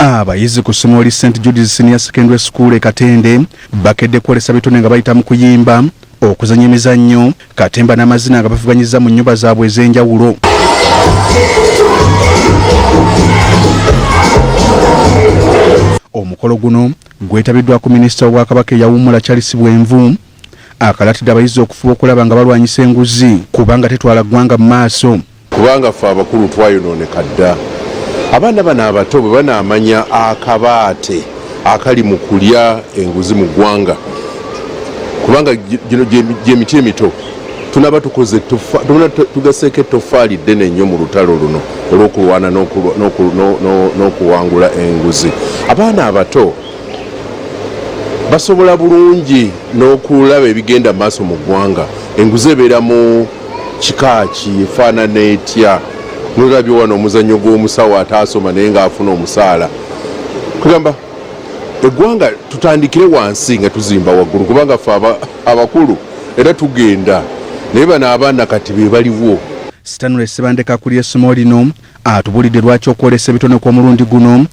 Abayizi ku ssomero li St Jude's Senior Secondary School e Katende bakedde kwolesa bitone nga bayita mu kuyimba, okuzannya emizannyo, katemba n'amazina nga bavuganyizza mu nnyumba zaabwe ez'enjawulo. Omukolo guno gwetabiddwako minisita w'Obwakabaka eyawummula Charles Bwenvu akalatidde abayizi okufuba okulaba nga balwanyisa enguzi kubanga tetwala ggwanga mu maaso. Kubanga ffe abakulu twayonooneka dda. Abaana bano abato bwe banaamanya akabaate akali mu kulya enguzi mu ggwanga, kubanga gino gy'emiti emito, tunaaba tukoze tugaseeko ettoffaali ddene nnyo mu lutalo luno olw'okulwana n'okuwangula enguzi. Abaana abato basobola bulungi n'okulaba ebigenda maaso mu ggwanga. Enguzi ebeera mu kika ki, efaanana etya? Nolabye wano omuzannyo gw'omusawo ataasoma naye ng'afuna omusaala. Kugamba eggwanga tutandikire wansi nga tuzimba waggulu, kubanga ffe abakulu era tugenda, naye bano abaana kati be baliwo. Stanley Ssebandeke akulira essomo lino atubuulidde lwaki okwolesa ebitone kw'omulundi guno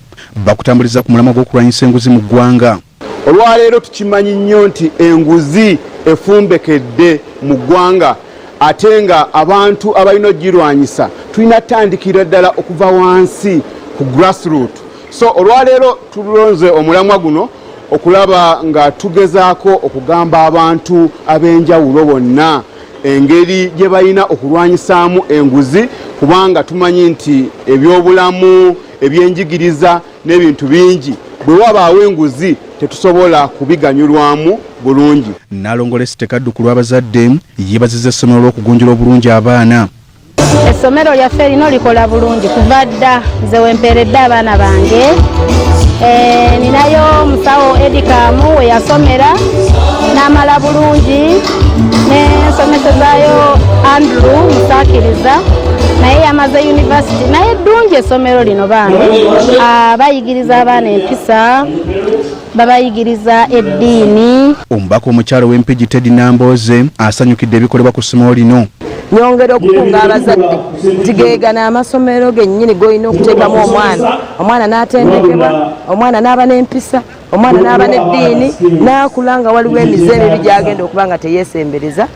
bakutambuliza ku mulamwa gw'okulwanyisa enguzi mu ggwanga. Olwaleero tukimanyi nnyo nti enguzi efumbekedde mu ggwanga, ate nga abantu abalina okugirwanyisa tulina kutandikira ddala okuva wansi ku grassroot. So olwaleero tulonze omulamwa guno okulaba nga tugezaako okugamba abantu ab'enjawulo bonna engeri gye balina okulwanyisaamu enguzi, kubanga tumanyi nti ebyobulamu, ebyenjigiriza n'ebintu bingi bwe wabaawo enguzi tetusobola kubiganyulwamu bulungi. Nnaalongo Lesite Kaddu ku lw'abazadde yeebazizza essomero olw'okugunjula obulungi abaana. Essomero lyaffe lino likola bulungi kuva dda, nze wempeeredde abaana bange. Ninayo omusawo Eddie Kaamu we yasomera n'amala bulungi, n'ensomesezaayo Andrew Musaakiriza naye yamaze yunivasite. Naye ddungi essomero lino bambi, bayigiriza abaana empisa, babayigiriza eddiini. Omubaka omukyala ow'Empigi Teddy Nambooze asanyukidde ebikolebwa ku ssomero lino. Nyongera okukunga abazadde nti geegano amasomero gennyini g'olina okuteekamu omwana, omwana n'atendekebwa, omwana n'aba n'empisa, omwana n'aba n'eddiini, n'akula nga waliwo emize emibi gy'agenda okuba nga teyeesembereza.